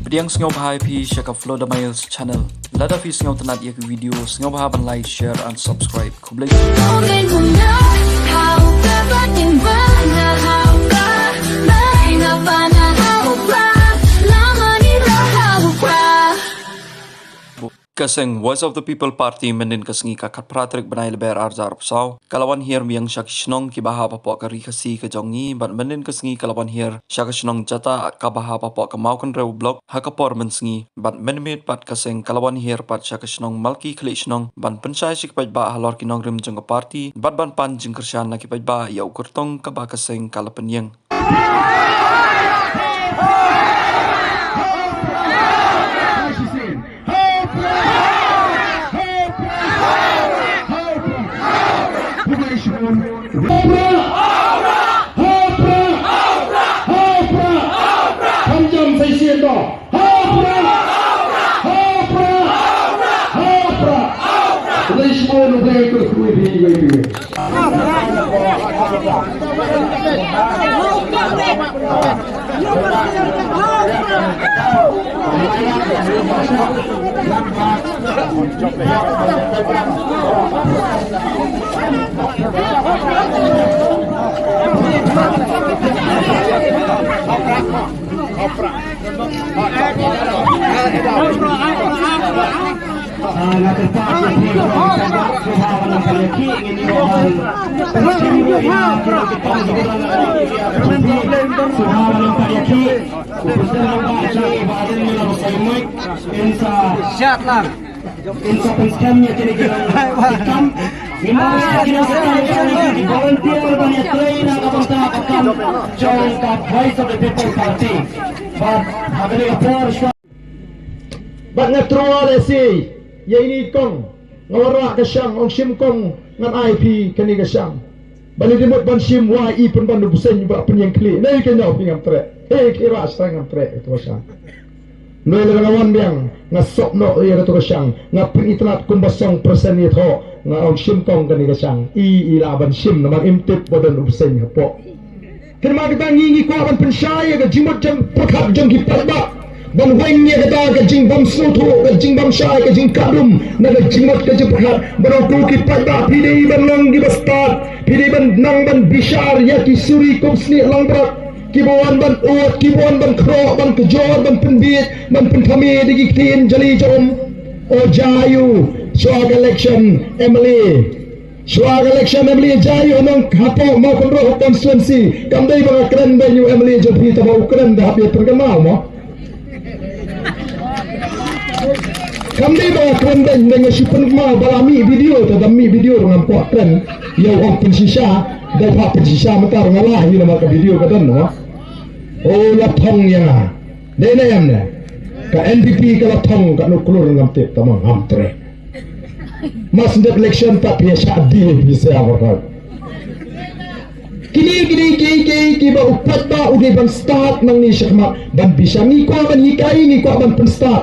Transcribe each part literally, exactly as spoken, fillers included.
Pdiang sngewbha ïa phi sha ka Flow the Miles channel. Lada phi sngewtynnat ïa ka video, sngewbha ban like, share and subscribe. Khublei. Ka seng Voice of the People Party mynnin ka sngi ka khatphra tarik bnai Lber arhajar arphew saw ka la wan hiar biang sha ki shnong kiba hap hapoh ka Ri Khasi ka jong ngi, bad mynnin ka sngi ka la wan hiar sha ka shnong Jatah kaba hap hapoh ka Mawkynrew Block ha ka por mynsngi, bad mynmiet pat ka seng ka la wan hiar pat sha ka shnong Malki Khliehshnong ban pynshai sha ki paidbah halor ki nongrim jong ka party bad ban pan jingkyrshan na ki paidbah ïa u kyrtong kaba ka seng ka la pynïeng. Siat lang. Bad nga tyrwa lehse ïa ine i kong, nga wanrah ka shang, ong shim kong, ngan ai phi kane ka shang. Ba lei dei mut ban shim, wai, i pynban u bseiñ ba pynïeng khlieh. Nei ka ñiaw phi ngam treh. Hei, ki rah shang ngam treh, kato ka shang. Hynrei lada nga wan biang, nga sop noh ïa kato ka shang, nga pynitynnad kumba song persen ïa thoh, nga ong shim kong kane ka shang. I, i lah ban shim, namar im tip ba don u bseiñ hapoh. Te namar kata ngi ngi kwah ban pynshai ïa ka jingmut jingpyrkhat jong ki paidbah. Ban weng ïa kata ka jingbym sngewthuh, ka jingbym shai, ka jingkhatduh na ka jingmut ka jingpyrkhat. Ban ong ko ki paidbah, phi dei ban long kiba stad, phi dei ban nang ban bishar ïa ki suri kum snieh langbrot, kiba wan ban ud, kiba wan ban khroh, ban kjor, ban pynbiej, ban pynthame da ki ktien jali jong um. O jia ïa u shuwa ka election M L A. Shuwa ka election M L A jia ïa u nong hapoh Mawkynrew constituency. Kam dei ba nga kren beiñ ïa u M L A jong phi, tangba u kren da hap ïa pyrkhat mo. Kam dei ba nga kren beiñ, beiñ nga shu pynmih ba la mih video, te da mih video ruh ngam kwah kren. Ïa u ong pynshisha, da hap pynshisha mynta ruh nga lah hi namar ka video ka don mo. O la thong ïa nga. Dei ne em ne? Ka N P P ka la thong katno klur ngam tip, tangba ngam treh. Mas dep election pat phi shah deal phi sa ba ka. Kine kine ki ki kiba u paidbah u dei ban stad nangne shakhmat ban bishar, ngi kwah ban hikai, ngi kwah ban pynstad.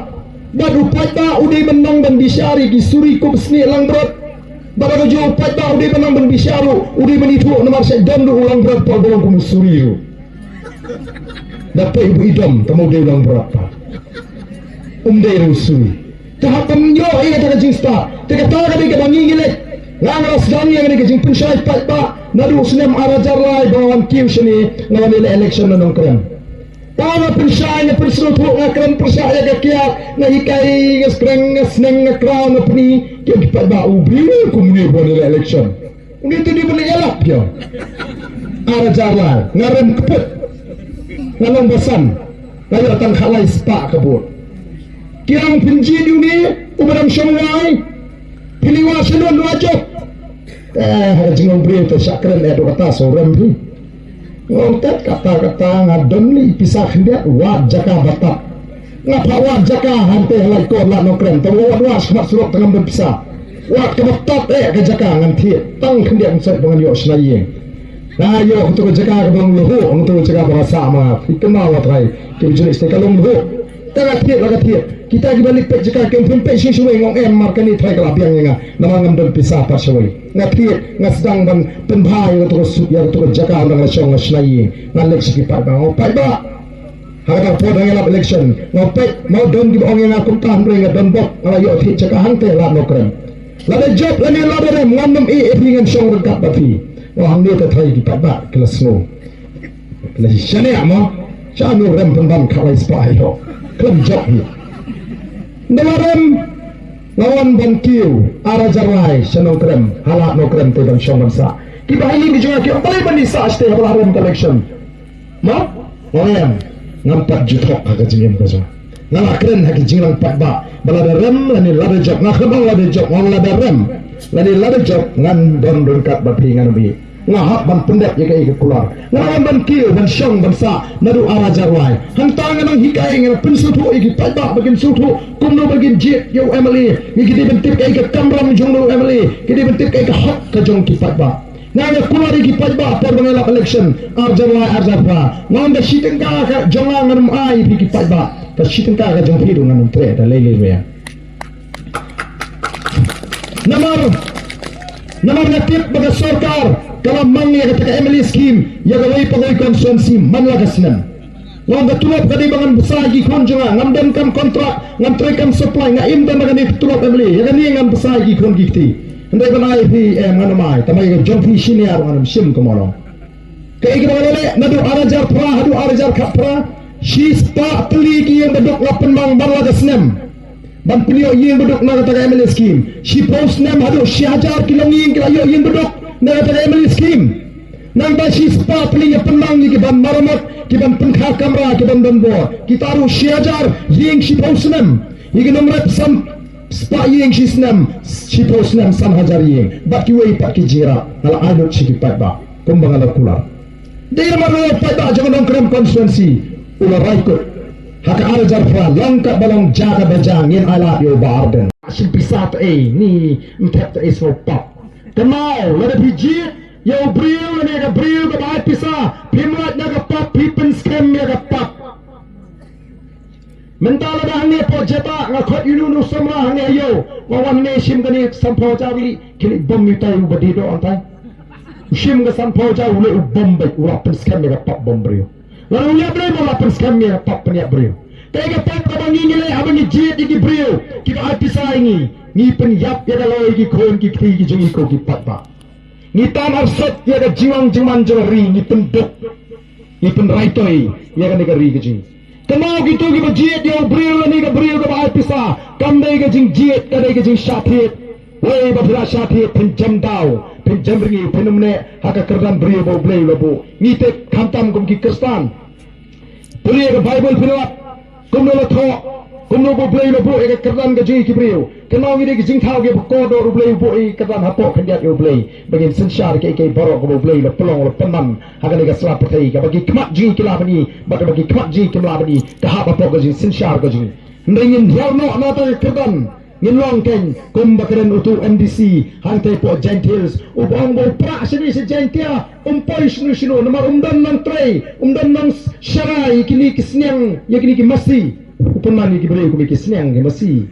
Bad u paidbah u dei ban nang ban bishar ïa ki suri kum snieh langbrot. Bad ka jong u paidbah u dei ban nang ban bishar ruh, u dei ban ithuh namar sha don ruh u langbrot pat ba long kum u suri ruh. Da peit u dom, tangba u dei u langbrot pat. Um dei ruh u suri. Te hap ban ïoh ïa kata ka jingstad. Te kata ka dei kaba ngi ngi leit. Nga nga la sdang ïa kane ka jingpynshai paidbah naduh u snem arhajar lai ba nga wan kiew shane, nga wan ïaleh election na Nongkrem. Ba nga pynshai, nga pynsngewthuh, nga kren pyrshah ïa ka kiad, nga hikai, nga skren, nga sneng, nga kraw, nga pyni. Ki ong ki paidbah, u briew kumne ba wan ïaleh election. Une te dei ban ïalap ïa. Arhajar lai, nga rem kput. Nga long basan. Nga ïoh tang khatlai spah ka vote. Ki ong pynjied ïa une, u ba dang shong wai. Phi la wad sha lun wad jop. Eh, ha ka jinglong briew te shah kren eh, to kata shu rem phi. Nga ong tet kata kata nga don lei pisa khyndiat, wad jaka ba tap. Nga phah wad jaka hangtei ha Laitkor Lad Nongkrem, tang wad wad shakhmat surok tang ngam don pisa. Wad kaba tap eh ka jaka ngan thied. Tang khyndiat ngan sait ba ngan ïoh shna ïing. Nga ïoh kato ka jaka kaba long lhuh, kato ka jaka ba nga sah ma. Phi kynmaw wat trai. Ki ba juli sdei ka long lhuh. Te ka thied la ka thied. Kita kiba leit peit jaka ki ong phin peit shuh shuh, nga ong em, mar kane trai ka la biang ïa nga. Namar ngam don pisa pat shawei. Nga thied, nga sdang ban pynbha ïa kato ka suk, ïa kato ka jaka ba nga la shong nga shna ïing. Nga leit sha ki paidbah, nga ong paidbah. Ha kata ka por dang ïalap election, nga peit, mo don kiba ong ïa nga kumta, hynrei nga don bok, nga la ïoh thied jaka hangta ha Lad Nongkrem. Lada jop lane lada rem, ngan ym ïeh ïa phi, ngan shong ryngkat bad phi. Mo hangne te trai ki paidbah ki la sngew. Ki la shaniah mo, sha no rem pynban khalai spah ïoh. Khlem jop hi. Nda la rem, nga wan ban kiew, ar hajar lai, sha Nongkrem, ha Lad Nongkrem te ban shong ban sah. Kiba ha ïing ki jong nga ki ong balei ban ïa sah shatei haba la rem ka election. Mo, nga ong ngam pat ju thok ha ka jingim ka jong nga. Nga la kren ha ki jingïalang paidbah ba lada rem lane lada jop, nga khlem ong lada jop, nga ong lada rem lane lada jop ngan don ryngkat bad phi, ngan ym ïeh. Nga hap ban pyndep ïa kaei ka kular. Nga wan ban kiew ban shong ban sah naduh ar hajar lai. Hangta nga nang hikai, nga nang pynsngewthuh ïa ki paidbah ba kin sngewthuh kumno ba kin jied ïa u M L A. Ngi ki dei ban tip kaei ka kamram jong u M L A, ki dei ban tip kaei ka hok ka jong ki paidbah. Nga nga kular ïa ki paidbah por ba nga ïalap election, ar hajar lai, ar hajar phra. Nga ong ka shi tyngka ka jong nga ngan ym ai ïa phi ki paidbah. Ka shi tyngka ka jong phi ruh ngan ym treh da lei lei ruh ïa. Namar, namar nga tip ba ka sorkar ka la mang ïa kata ka M L A scheme ïa kawei pa kawei constituency man la ka snem. Nga ong ka tulop ka dei ba ngan bsa ïa ki khun jong nga, ngam donkam kontrak, ngam trei kam supply, nga im tang da kane ka tulop M L A, ïa kane ngan bsa ïa ki khun ki kti. Hynrei ban ai phi em ngan ym ai, tang ba ïa ka jong phi senior ngan ym shim kumno. Kaei kaba nga la leh naduh ar hajar phra haduh ar hajar khatphra, shispah tylli ki ïing baduk nga pynmang man la ka snem. Ban pynïoh ïing baduk na kata ka M L A scheme. Shiphew snem haduh shi hajar ki longïing ki la ïoh ïing baduk na kata ka M L A scheme. Nangta shispah tylli nga pynmang ïa ki ban maramot, ki ban pynkha kamra, ki ban don bor. Kita ruh shi hajar ïing shiphew snem. Ïa ki nongrep san spah ïing shi snem, shiphew snem san hajar ïing. Bad kiwei pat ki jingïarap nga la ai lut sha ki paidbah kumba nga la kular. Dei namar u paidbah jong ka Nongkrem constituency u la rai kut. Ha ka ar hajar phra long katba long, jia katba jia, ngin ai lad ïa u Bah Ardent. Shim pisa te ei, ngi ym thep te ei, sngewpap. Kynmaw, lada phi jied ïa u briew lane ka briew kaba ai pisa, phim lait na ka pap, phi pynskhem ïa ka pap. Mynta lada hangne hapoh Jetah nga khot ïa uno uno u samla hangne ha ïew, nga wan hangne shim kane sanphew hajar, u leh, ki leh bom ïa utai uba die doh hangtai. U shim ka sanphew hajar, u leh u bom beit, u la pynskhem ïa ka pap bom briew. Lada u leh Blei mo, u la pynskhem ïa ka pap pynïap briew. Kaei ka pap kaba ngi ngi leh haba ngi jied ïa ki briew kiba ai pisa ïa ngi? Ngi pynïap ïa ka loi ki khun ki kti ki jong ngi ko ki paidbah. Ngi tan arsut ïa ka jingwan jingman jong ka ri, ngi pynduk, ngi pynraitoi ïa kane ka ri ka jong ngi. Kynmaw kito kiba jied ïa u briew lane ka briew kaba ai pisa, kam dei ka jingjied, ka dei ka jingshah thied. Wei ba phi la shah thied phin jem daw, phin jem rngiew, phin ym neh ha ka kyrdan briew ba U Blei u la buh. Ngi tip khamtam kum ki Khristan. Pule ka Baibl phin lap kumno la thoh, kumno ba U Blei u la buh ïa ka kyrdan ka jong ngi ki briew. Kynmaw ngi dei ki jingthaw kiba kordor, U Blei u buh ïa ka kyrdan hapoh khyndiat ïa U Blei ba ngin synshar ïa kiei kiei baroh kaba U Blei u la pynlong, u la pynman ha kane ka sla pyrthei, kaba ki khmat jong ngi ki lah ban i bad kaba ki khmat jong ngi kim lah ban i, ka hap hapoh ka jingsynshar ka jong ngi. Hynrei ngin hiar noh na kata ka kyrdan. Ngin long keiñ kumba kren utu u M D C hangtei hapoh Jaintia Hills, uba ong ba u prah shane sha Jaintia um poi shano shano namar um don nongtrei, um don nongsharai ïa kine ki sniang, ïa kine ki masi. U pynman ïa ki briew kum ïa ki sniang ki masi.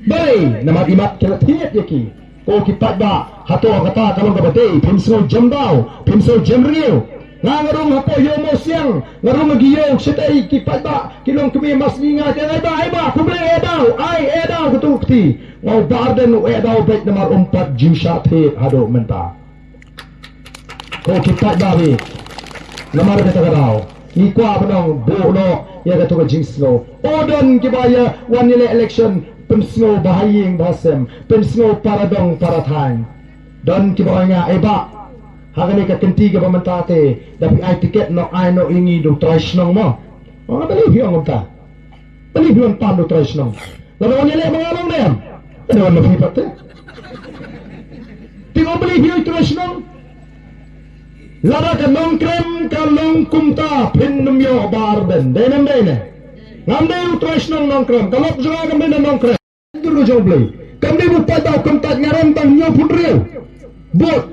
Balei? Namar imat ki la thied ïa ki. Ko ki paidbah, hato kata ka long kaba dei? Phim sngew jem daw, phim sngew jem rngiew. Nga nga rung hapoh ïew Mawsiang, nga rung ha ki ïew shatei, ki paidbah ki long kmie, ma sngi nga ong ai bah, ai bah, khublei, ai daw, ai, ai daw katu ka kti. Nga ong Bah Ardent u ai daw beit namar um pat ju shah thied haduh mynta. Ko ki paidbah, namar kata ka daw ngi kwah ban ong buh noh ïa katu ka jingsngew. O don kiba ïa wan ïaleh election pynsngew ba ha ïing ba ha sem, pynsngew para dong para thaiñ. Don kiba ong ïa nga, eh bah, ha kane ka kynti kaba mynta te da phi ai tiket noh, ai noh ïa ngi da u trai shnong mo. Nga ong balei phi ong kumta? Balei phi wan pan da u trai shnong? Lada wan ïaleh ma nga long ne em? Lada wan ma phi pat te. Te nga ong balei phi ong u trai shnong? Lada ka Nongkrem ka long kumta phin ym ïoh Bah Ardent. Dei ne ym dei ne? Ngam dei u trai shnong Nongkrem, ka lok jong nga kam dei na Nongkrem. Dur ka jong U Blei. Kam dei ba u paidbah u kyntait, nga rem tang hynñiewphew hynriew vote.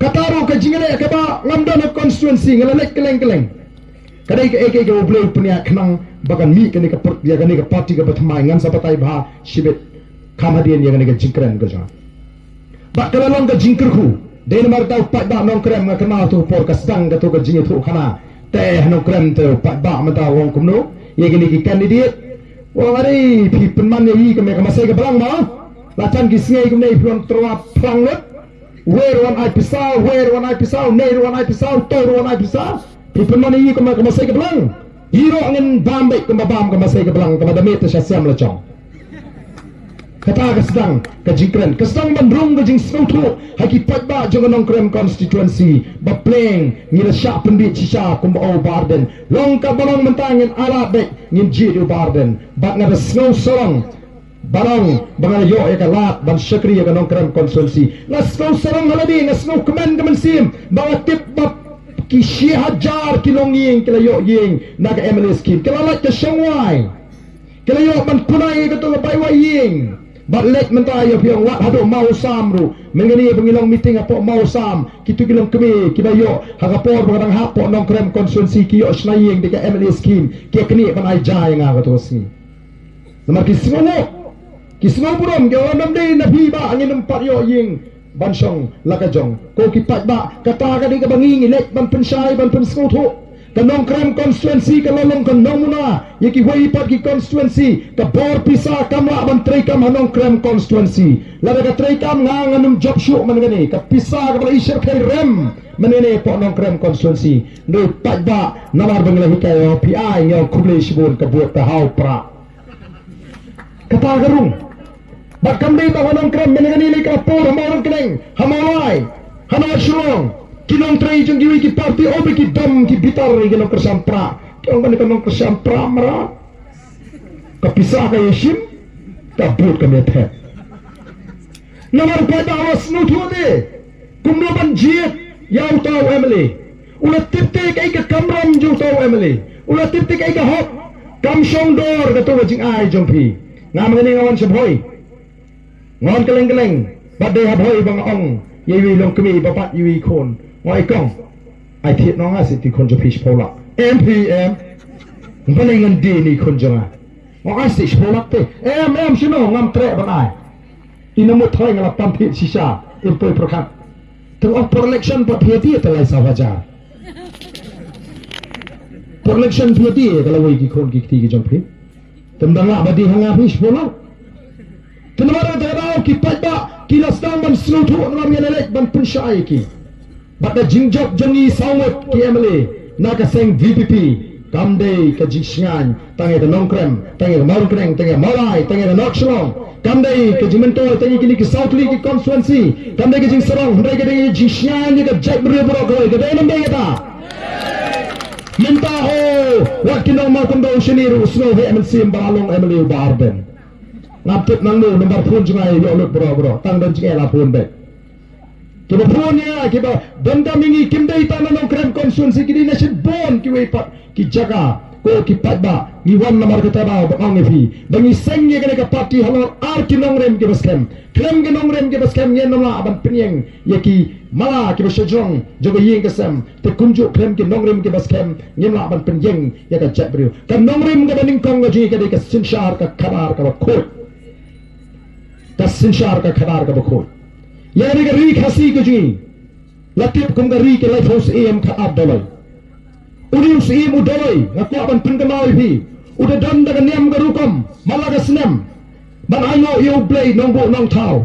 Kata ruh ka jingïaleh kaba ngam don ha constituency, nga la leit kylleng kylleng. Ka dei kaei kaei kaba U Blei u pynïaid khnang ba kan mih kane ka par-, ïa kane ka party kaba thymmai, ngan sa batai bha shibit. Kham hadien ïa kane ka jingkren ka jong nga. Bad ka la long ka jingkyrkhu. Dei namar kata u paidbah Nongkrem, nga kynmaw tu por ka sdang katu ka jingïathuhkhana. Te ha Nongkrem te u paidbah mynta u ong kumno ïa kine ki candidate. U ong, "Are, phi pynman ïa i ka me ka masai ka blang ma." La jan ki sngi kumne phi wan tyrwa phlang lut. Wer wan ai pisa, wer wan ai pisa, ner wan ai pisa, tor wan ai pisa. Phi pynman ïa i ka me ka masai ka blang. Ïa ro ngin bam beit kumba bam ka masai ka blang, kaba da me te sha siam la jong. Kata ka sdang ka jingkren, ka sdang ban rung ka jingsngewthuh ha ki paidbah jong ka Nongkrem constituency. Ba pleng ngi la shah pynbit shisha kumba ong u Bah Ardent. Long kaba long mynta ngin ailad beit, ngin jied ïa u Bah Ardent. Bad nga da sngew sarong ba long ba nga la ïoh ïa ka lad ban shakri ïa ka Nongkrem constituency. Nga sngew sarong ha lade, nga sngew kmen ka mynsiem ba nga tip ba ki shi hajar ki longïing ki la ïoh ïing na ka M L A scheme. Ki la lait ka shongwai. Ki la ïoh ban kunai ïa kato ka bai wai ïing. Bad leit mynta ïa phi ong wat haduh Mawsam ruh. Mynne ba ngi long meeting hapoh Mawsam, kito ki longkmie kiba ïoh ha ka por ba ka dang hap hapoh Nongkrem constituency ki ïoh shna ïing da ka M L A scheme. Ki knieh ban ai ja ïa nga kato ka sngi. Namar ki sngewnguh, ki sngew burom, ki ong lada ym dei na phi bah ngin ym pat ïoh ïing ban shong la ka jong. Ko ki paidbah, kata ka dei kaba ngi ngi leit ban pynshai ban pynsngewthuh. Ka Nongkrem constituency ka la long ka nongmuna ïa kiwei pat ki constituency. Ka bor pisa kam lah ban treikam ha Nongkrem constituency. Lada ka treikam nga ngan ym jop shuh man kane. Ka pisa kaba la i shyrkhei rem man kane hapoh Nongkrem constituency. Hynrei paidbah, namar ba ngi la hikai ïa phi ai, ngi ong khublei shibun, ka vote ka ha u Prah. Kata ka rung. Bad kam dei tang ha Nongkrem, mynne kane lei ka la pur ha Mawryngkneng, ha Mawlai, ha North Shillong. Ki nongtrei jong kiwei ki party, oh ba ki dom ki bitar ïa ki nongkyrshan Prah. Ki ong kane ka nongkyrshan Prah mrad. Ka pisa ka ïashim, ka vote kam ïatep. Namar u paidbah u la sngewthuh te kumno ban jied ïa uta u M L A. U la tip te kaei ka kamram jong uta u M L A. U la tip te kaei ka hok. Kam shong dor kato ka jingai jong phi. Nga mynne nga wan sha Bhoi. Nga wan kylleng kylleng. Bad dei ha Bhoi ba nga ong ïa iwei i longkmie ba bat ïa iwei i khun. Nga ong, "I kong, ai thied noh nga shi ti khun jong phi shiphew lak." "Em phi em." "Balei ngan die ïa i khun jong nga?" Nga ong, "Ai shi shiphew lak te." "Em em, shano, ngam treh ban ai." Ina mut thrang nga la pan thied shisha, im poi pyrkhat. Te nga ong por election pat phi die te lai saw hajar. Por election phi die ka lawei ki khun ki kti ki jong phi. Te ym dang lah ba die ha nga phi shiphew lak. Te namar kata ka daw ki paidbah ki la sdang ban sngewthuh namar ngi la leit ban pynshai ïa ki. Bad ka jingjop jong ngi saw ngut ki M L A na ka seng V P P, kam dei ka jingshngaiñ tang ïa ka Nongkrem, tang ïa ka Mawryngkneng, tang ïa ka Mawlai, tang ïa ka North Shillong. Kam dei ka jingmyntoi tang ïa kine ki saw tylli ki constituency. Kam dei ka jingsarong, hynrei ka dei ka jingshngaiñ ïa ka jaitbynriew baroh kawei. Ka dei ne ym dei kata? Mynta ho, wat ki nong Mawkynrew shane ruh u sngew heh mynsiem ba la long M L A u Bah Ardent. Ngam tip nangno, nambar phone jong nga ïoh lut baroh baroh, tang don jingeh la phone beit. Kiba phone ïa nga, kiba donkam ïa ngi, kim dei tang na Nongkrem constituency, ki dei na shibun kiwei pat ki jaka. Ko ki paidbah, ngi wan namar kata daw ban ong ïa phi ba ngi seng ïa kane ka party halor ar ki nongrim kiba skhem. Khlem ki nongrim kiba skhem ngim lah ban pynïeng ïa ki mala kiba shajrong jong ka ïing ka sem. Te kumjuh khlem ki nongrim kiba skhem ngim lah ban pynïeng ïa ka jaitbynriew. Ka nongrim kaba nyngkong ka jong ngi ka dei ka synshar ka khadar kaba khuid. Ka synshar ka khadar kaba khuid. Ïa kane ka ri Khasi ka jong ngi la tip kum ka ri ki laiphew syiem khadar doloi. Une u syiem u doloi nga kwah ban pynkynmaw ïa phi, u da don da ka niam ka rukom man la ka snem ban ainguh ïa U Blei Nongbuh Nongthaw,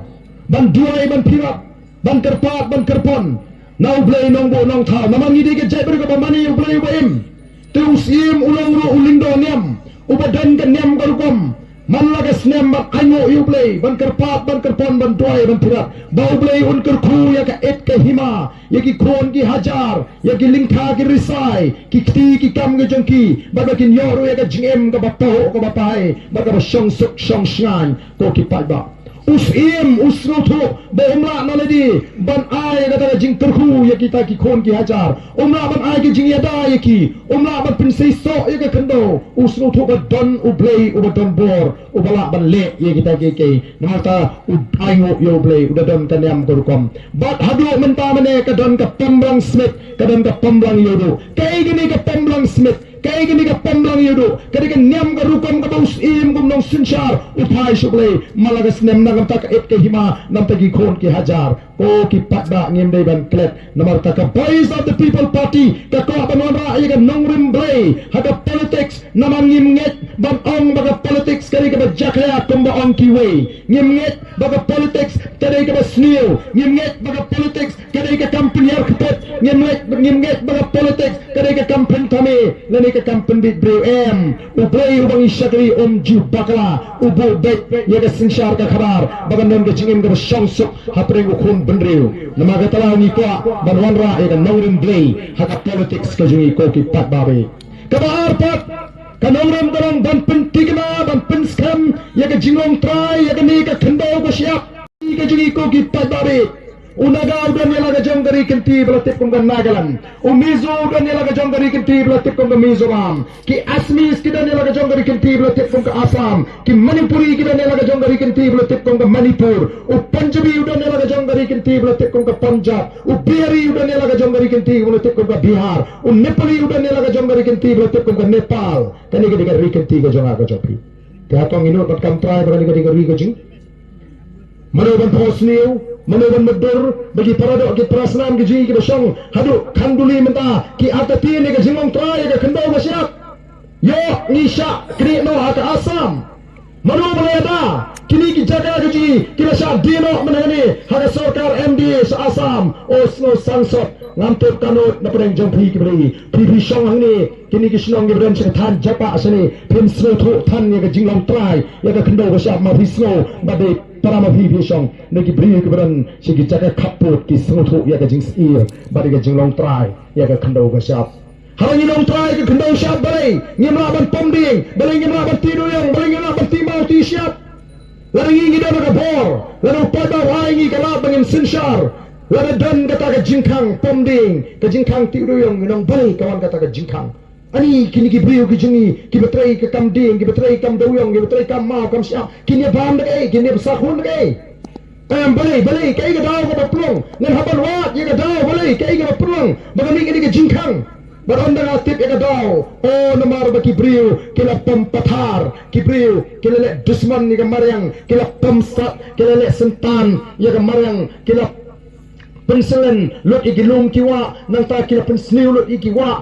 ban duwai ban phirat, ban kyrpad ban kyrpon na U Blei Nongbuh Nongthaw. Namar ngi dei ka jaitbynriew kaba mane ïa U Blei uba im. Te u syiem u long ruh u lyngdoh niam uba don ka niam ka rukom man la ka snem ban ainguh ïa U Blei, ban kyrpad ban kyrpon, ban duwai ban phirat ba U Blei un kyrkhu ïa ka it ka hima, ïa ki khun ki hajar, ïa ki lyngkha ki risai, ki kti ki kam ki jong ki, bad ba kin ïoh ruh ïa ka jingim kaba pahuh kaba phai bad kaba shong suk shong shngaiñ. Ko ki paidbah, u syiem u sngewthuh ba um lah na lade ban ai kata ka jingkyrkhu ïa kita ki khun ki hajar. Um lah ban ai ka jingïada ïa ki. Um lah ban pynseisoh ïa ka khyndew. U sngewthuh ba don U Blei uba don bor uba lah ban leh ïa kita kiei kiei. Namar kata u ainguh ïa U Blei, u da don ka niam ka rukom. Bad haduh mynta mynne ka don ka pemblang smit, ka don ka pemblang ïewduh. Kaei kane ka pemblang smit? Kaei kane ka pemblang ïewduh? Ka dei ka niam ka rukom kaba u syiem kum u nongsynshar u phai sha U Blei man la ka snem, na ka bynta ka it ka hima na ka bynta ki khun ki hajar. Ko ki paidbah, ngim dei ban klet namar ka Voice of the People Party ka kwah ban wanrah ïa ka nongrim Blei ha ka politics. Namar ngim ngeit ban ong ba ka politics ka dei kaba jakhlia kumba ong kiwei. Ngim ngeit ba ka politics ka dei kaba sniew. Ngim ngeit ba ka politics ka dei ka kam pynhiar kput. Ngim ngeit, ngim ngeit ba ka politics ka dei ka kam pynthame lane ka kam pynbit briew. Em, U Blei uba ngi shakri um ju bakla, u buh beit ïa ka synshar ka khadar ba kan don ka jingim kaba shongsuk hapdeng u khun bynriew. Namar kata ngi kwah ban wanrah ïa ka nongrim Blei ha ka politics ka jong ngi, ko ki paidbah. Kaba ar pat, ka nongrim ka long ban pynthikna, ban pynskhem ïa ka jinglong trai ïa kane ka khyndew ka shyiap ka jong ngi, ko ki paidbah. U Naga u don ïa la ka jong ka ri kynti ba la tip kum ka Nagaland. U Mizo u don ïa la ka jong ka ri kynti ba la tip kum ka Mizoram. Ki Assamese ki don ïa la ka jong ka ri kynti ba la tip kum ka Assam. Ki Manipuri ki don ïa la ka jong ka ri kynti ba la tip kum ka Manipur. U Punjabi u don ïa la ka jong ka ri kynti ba la tip kum ka Punjab. U Bihari u don ïa la ka jong ka ri kynti ba la tip kum ka Bihar. U Nepali u don ïa la ka jong ka ri kynti ba la tip kum ka Nepal. Kane ka dei ka ri kynti ka jong nga ka jong phi. Te hato ngi nud ban kam trai ba kane ka dei ka ri ka jong ngi? Mano ban pynhok sniew, mano ban mutdur ba ki paradoh ki parasnam ki jong ngi kiba shong haduh Khanduli mynta ki artatien ïa ka jinglong trai ïa ka khyndew ka shyiap? Ïoh, ngi shah knieh noh ha ka Assam. Mano ba la ïada? Kine ki jaka ka jong ngi ki la shah die noh mynhynne ha ka sorkar M D A sha Assam. O sngew sangsot, ngam tip ka nud na pdeng jong phi kiba dei. Phi phi shong hangne, kine ki shnong kiba don sha ka thaiñ Japa shane, phim sngewthuh than ïa ka jinglong trai ïa ka khyndew ka shyiap. Ma phi sngew ba dei para ma phi phi shong, ne ki briew kiba don sha ki jaka khappud ki sngewthuh ïa ka jingsyier bad ïa ka jinglong trai ïa ka khyndew ka shyiap? Haba ngi long trai ka khyndew shyiap, balei ngim lah ban pom dieng? Balei ngim lah ban tih dewïong? Balei ngim lah ban tih maw tih shyiap? Lada ngi ngi don ka bor, lada u paidbah u ai ngi ka lad ba ngin synshar, lada don kata ka jingkhang pom dieng, ka jingkhang tih dewïong, ngi ong balei ka wan kata ka jingkhang? Ani kine ki briew ki jong ngi kiba trei ka kam dieng, kiba trei kam dewïong, kiba trei kam maw kam shyiap, kin ïa bam da kaei, kin ïa bsa khun da kaei? Em, balei, balei, kaei ka daw kaba pynlong? Ngan hap ban wad ïa ka daw, balei, kaei kaba pynlong ba ka mih kane ka jingkhang? Bad ynda nga tip ïa ka daw, o namar ba ki briew ki la pom pathar, ki briew ki la leh dusmon ïa ka mariang, ki la pom sat, ki la leh syntan ïa ka mariang, ki la pynslem lut ïa ki lum ki wah, nangta ki la pynsniew lut ïa ki wah.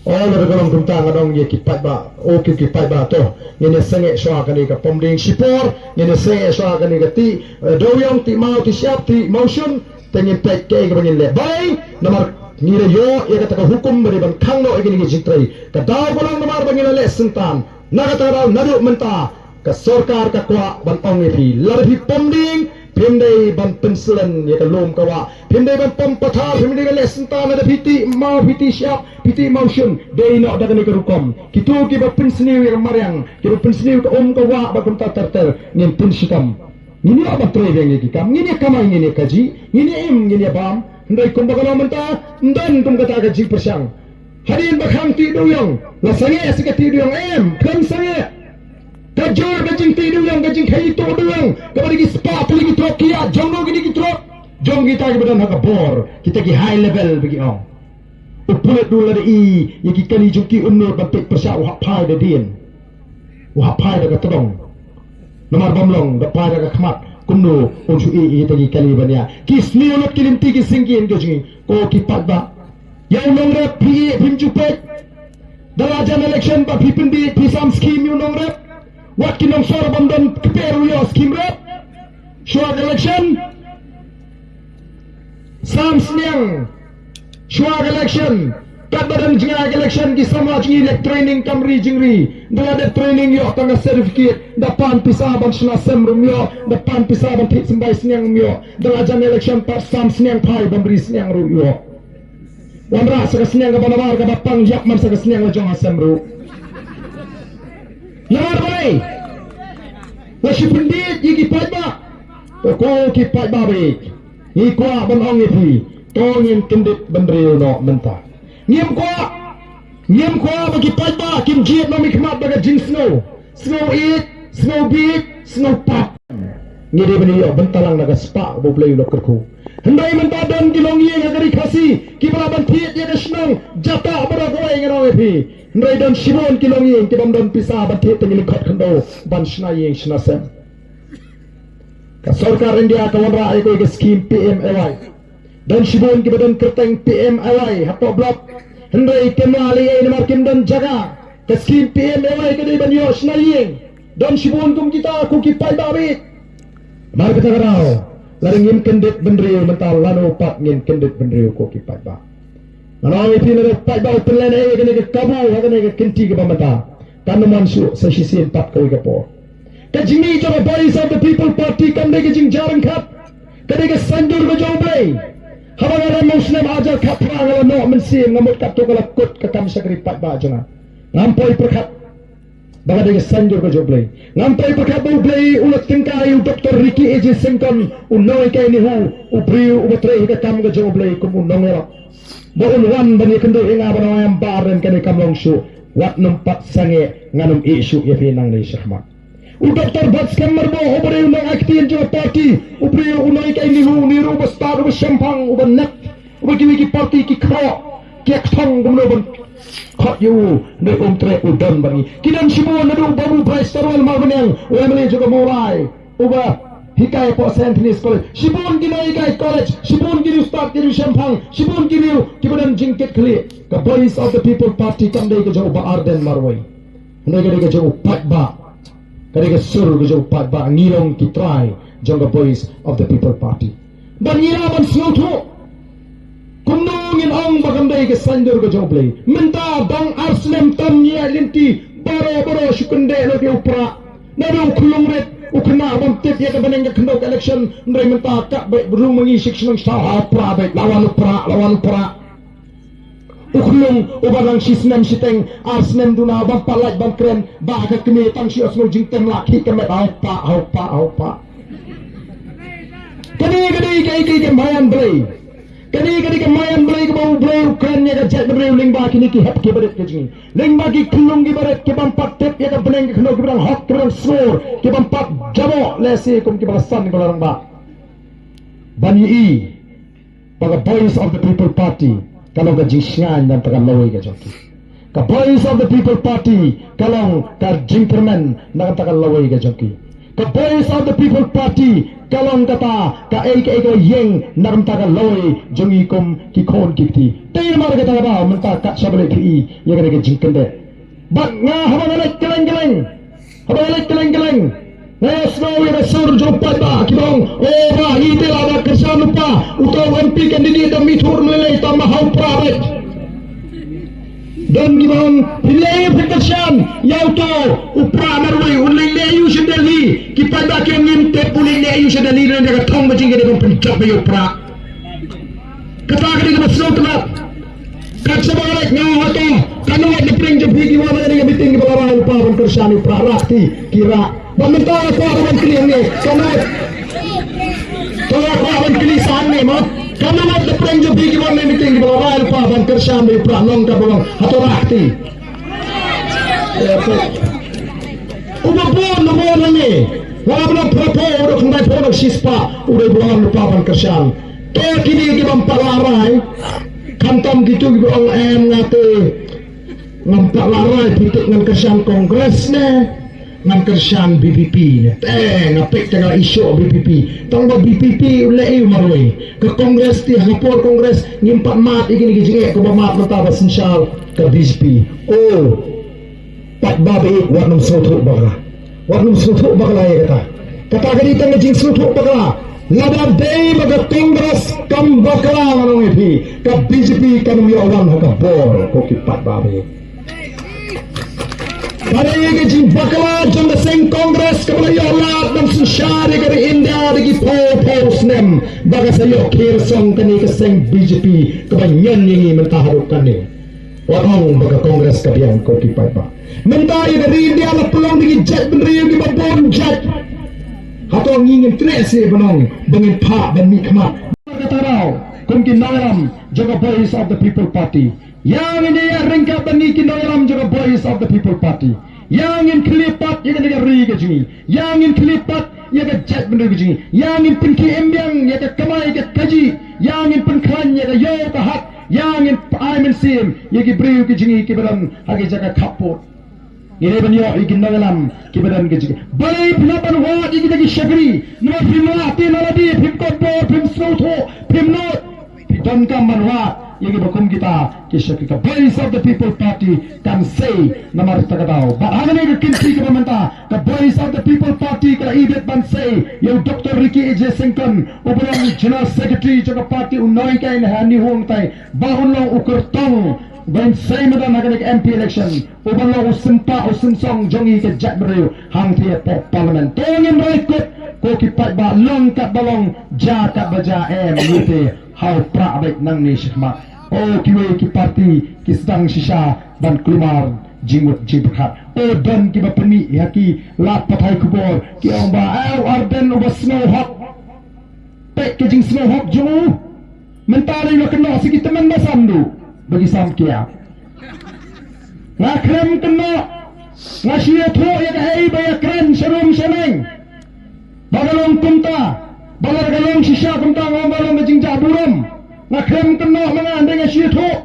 O, lada ka long kumta, nga ong ïa ki paidbah, o ki, ki paidbah, to ngin ïa sangeh shuwa kane ka pom dieng shipor, ngin ïa sangeh shuwa kane ka tih, eh, dewïong, tih maw tih shyiap, tih mawshun. Te ngin peit kaei kaba ngin leh. Balei? Namar ngi la ïoh ïa kata ka hukum ba dei ban khang noh ïa kine ki jingtrei. Ka daw ka long namar ba ngi la leh syntan. Na kata ka daw naduh mynta ka sorkar ka kwah ban ong ïa phi, lada phi pom dieng, phim dei ban pynslem ïa ka lum ka wah, phim dei ban pom pathar, phim dei ban leh syntan. Lada phi tih maw, phi tih shyiap, phi tih mawshun, dei noh da kane ka rukom. Kito kiba pynsniew ïa ka mariang, kiba pynsniew ka um ka wah bad kumta ter ter, ngin pynshitom. Ngin ïa ban trei biang ïa ki kam, ngin ïa kamai, ngin ïa kajih, ngin ïa im, ngin ïa bam. Hynrei kumba ka long mynta, ym don kum kata ka jingpyrshang. Hadien ba khang tih dewïong, la sangeh sa ka tih dewïong? Em, khlem sangeh. Ka jur ka jingtih dewïong, ka jingkhaii tuh dewïong kaba dei ki spah tylli ki trok, ki ïa jong no kine ki trok? Jong kita kiba don ha ka bor, kita ki high level ba ki ong. U pulit u lada i ïa ki kali jong ki, um nud ban peit pyrshah, u hap phai da dien, u hap phai da ka tdong. Namar bym long da phai da ka khmat, kumno un shu i ïa kita ki kali ban ïa ki sniew lut ki lynti ki syngkien ki jong ngi, ko ki paidbah. Ïa u nongrep phi ïeh phim ju peit. Da la jan election ba phi pynbeit, phi sam skim ïa u nongrep. Wat ki nongsor bym don kper u ïoh skim rep. Shuwa ka election sam sniang. Shuwa ka election, katba dang jngai ka election, ki samla jong ngi leh training kam ri jingri. Da la dep training ïoh tang ka certificate, da pan pisa ban shna sem ruh ym ïoh, da pan pisa ban thied symbai sniang ym ïoh. Da la jan election pat sam sniang phai, bym ri sniang ruh ym ïoh. Wanrah sa ka sniang kaba nabar, kaba pang ïap man sa ka sniang la jong ha sem ruh. Namar balei? La shu pynbeit ïa ki paidbah. To ko ki paidbah beit, ngi kwah ban ong ïa phi, to ngin kyndit bynriew noh mynta. Ngim kwah, ngim kwah ba ki paidbah kin jied na mikhmat da ka jingsngew, sngew ïeit, sngew bieit, sngew pap. Ngi dei ban ïoh bynta lang na ka spah ba U Blei u la kyrkhu. Hynrei mynta don ki longïing ha ka ri Khasi kiba lah ban thied ïa ka shnong Jatah baroh kawei, ngan ong ïa phi. Hynrei don shibun ki longïing ki bym don pisa ban thied, te ngi lyngkot khyndew ban shna ïing shna sem. Ka sorkar India ka wanrah ïa kawei ka skim P M A Y. Don shibun kiba don kyrteng P M A Y hapoh block. Hynrei kim lah leh ei namar kim don jaka. Ka skim P M A Y ka dei ban ïoh shna ïing. Don shibun kum kita ko ki paidbah bad. Namar kata ka daw, lada ngim kyndit bynriew mynta lano pat ngin kyndit bynriew ko ki paidbah. Ngan ong ïa phi, lada paidbah u pynlehnoh ïa kane ka kabu ha kane ka kynti kaba mynta, kan ym wan shuh sa shisien pat kawei ka por. Ka jingmih jong ka Voice of the People Party kam dei ka jingjarngkhat. Ka dei ka saiñdur ka jong U Blei. Haba nga rem u snem hajar khatphra nga la noh mynsiem, nga mut katto ka la kut ka kam shakri paidbah jong nga. Ngam poi pyrkhat ba ka dei ka saiñdur ka jong U Blei. Ngam poi pyrkhat ba U Blei u la tyngkai ïa u Doktor Ricky A J Syngkon, u nonghikai NEHU, u briew uba trei ha ka kam ka jong U Blei kum u nongïalap, ba un wan ban ïakynduh ïa nga ban ong em, Bah Ardent, kane kam long shuh. Wat nym pat sangeh, ngan ym ïeh shuh ïa phi nangne shakhmat. U Doktor Batskhem Myrboh, u briew u nongaiñ ktien jong ka party, u briew u nonghikai NEHU, NEHRU, uba stad, uba shemphang, uba nep, uba kiwei ki party ki khroh, ki kthong kumno ban khot ïa u, hynrei um treh, u don bad ngi. Ki don shibun, naduh u Babu Bryce Tarwal Mawbaniang, u M L A jong ka Mawlai, uba hikai hapoh Saint Anthony's College. Shibun ki nonghikai college, shibun ki riewstad, ki riewshemphang, shibun ki riew kiba don jingkitkhlieh. Ka Voice of the People Party kam dei ka jong u Bah Ardent marwei. Hynrei ka dei ka jong u paidbah. Ka dei ka sur ka jong u paidbah, ngi long ki trai jong ka Voice of the People Party. Bad ngi lah ban sngewthuh. Kumno ngin ong ba kam dei ka saiñdur ka jong U Blei? Mynta dang ar snem tam ngi ïaid lynti, baroh baroh shu kyndeh lut ïa u Prah. Naduh u khyllung rit, u khynnah bym tip ïa ka bneng ka khyndew ka election, hynrei mynta kat beit rung ma ngi shi shnong sha ha u Prah beit, la wan u Prah, la wan u Prah. U khyllung uba dang shi snem shiteng, ar snem duna, bym pat lait bym kren, ba ka kmie tang shu ïohsngew jingtem la khih ka met, ha u Prah, ha u Prah, ha u Prah. Kane ka dei kaei kaei ka maïan Blei. Kane ka dei ka maïan Blei kaba U Blei u kren ïa ka jaitbynriew lyngba kine ki hep ki barit ki jong ngi. Lyngba ki khyllung ki barit ki bym pat tip ïa ka bneng ka khyndew, ki ba dang hok, ki ba dang sngur, ki bym pat jaboh lehse kum ki ba la san, ki ba la rangbah. Ban ïohi ba ka Voice of the People Party ka long ka jingshngaiñ na ka bynta ka lawei ka jong ki. Ka Voice of the People Party ka long ka jingkyrmen na ka bynta ka lawei ka jong ki. Ka Voice of the People Party ka long kata kaei kaei ka ïeng na ka bynta ka lawei jong ngi kum ki khun ki kti. Te namar kata ka daw mynta kat shaba leit phi ïa kane ka jingkyndit. Bad nga haba nga leit kylleng kylleng, haba nga leit kylleng kylleng, nga ïohsngew ïa ka sur jong u paidbah kiba ong, o Bah, ngi te la da kyrshan lypa, uta u M P candidate da mih thur lei, tang ma ha u Prah beit. Don kiba ong, phi leh aïu phi kyrshan ïa uto u Prah marwei, un leit leh aïu sha Delhi? Ki paidbah ki ong, ngim tip u leit leh aïu sha Delhi, lane ka thong ka jong ngi ka dei ban pynjop ïa u Prah. Kata ka dei kaba sngewtynnat. Kat shaba nga leit, nga ong hato katno ngut na pdeng jong phi ki wan ha kane ka meeting kiba la rai lypa ban kyrshan ïa u Prah? Rah kti, ki rah. Bad mynta nga kwah ruh ban kylli hangne, katno ngut? Te nga kwah ban kylli sa hangne mo. Katno ngut na pdeng jong phi ki wan na meeting kiba la rai lypa ban kyrshan ïa u Prah, long kaba long? Hato rah kti. Uba bun, uba bun hangne, uba bun, phra phew, u dei khyndai phew, u dei shispah, u dei ba wan lypa ban kyrshan. Te kine ki bym pat lah rai, khamtam kito kiba ong, em, nga te ngam pat lah rai, phi tip ngan kyrshan Congress ne ngan kyrshan V P P ne? Te nga peit te nga ïashoh V P P. Tang ba V P P u leh aïu marwei? Ka Congress te ha ka por Congress ngim pat mad ïa kine ki jingeh kumba mad mynta ba synshar ka B J P. Oh. Paidbah ba ïeit, wat nym sngewthuh bakla. Wat nym sngewthuh bakla ïa kata. Kata ka dei tang ka jingsngewthuh bakla. Lada dei ba ka Congress kam bakla, ngan ong ïa phi, ka B J P kan ym ïoh wan ha ka bor, ko ki paidbah ba ïeit. Ka dei ka jingbakla jong ka seng Congress kaba la ïoh lad ban synshar ïa ka ri India da ki phew phew snem, ba ka sa ïoh khie song kane ka seng B J P kaba ñion ïa ngi mynta haduh kane. Wat ong ba ka Congress ka biang, ko ki paidbah. Mynta ïa ka ri India la pynlong da ki jaitbynriew kiba bun jait. Hato ngi ngin kynnoh seh ban ong ba ngin phah ban mihkhmat? Kata ka daw, kum ki nongïalam jong ka Voice of the People Party, ïa ngin ïa ryngkat bad ngi ki nongïalam jong ka Voice of the People Party. Ïa ngin khlieh pat ïa kane ka ri ka jong ngi. Ïa ngin khlieh pat ïa ka jaitbynriew ka jong ngi. Ïa ngin pynkhie im biang ïa ka kamai ka kajih. Ïa ngin pynkhlaiñ ïa ka ïew ka hat. Ïa ngin ai mynsiem ïa ki briew ki jong ngi kiba don ha ki jaka khappud. Ngi dei ban ïoh ïa ki nongïalam kiba don ka jingkit. Balei phim lah ban wad ïa kita ki shakri? Namar phim lah te na lade, phim kot bor, phim sngewthuh, phim nud. Phi donkam ban wad ïa kiba kum kita ki shakri. Ka Voice of the People Party kan sei namar kata ka daw. Bad ha kane ka kynti kaba mynta, ka Voice of the People Party ka la ibit ban sei ïa u Doctor Ricky A J Syngkon, uba long General Secretary jong ka party, u nonghikai na ha New Home Tai, ba un long u kyrtong ban sei madan ha kane ka M P election. Uban long u sympa u synsong jong ngi ka jaitbynriew hangtei hapoh Parliament. To ngin rai kut, ko ki paidbah, long katba long, jia katba jia, em ngi te ha u prah beit nangne shakhmat. O kiwei ki party ki sdang shisha ban kulmar jingmut jingpyrkhat. O don kiba pynmih ha ki lad pathai khubor, ki ong ba, eh, u Ardent uba sngewhok. Peit ka jingsngewhok jong u. Mynta dei la kynnoh sa ki tymmen ba sam duh ba ki sam kiad. Nga khlem kynnoh, nga shu ïathuh ïa kaei ba ïakren sharum shaneng. Ba ka long kumta, ba la ka long shisha kumta, nga ong ba long ka jingjah burom. Nga khlem kynnoh ma nga, hynrei nga shu ïathuh.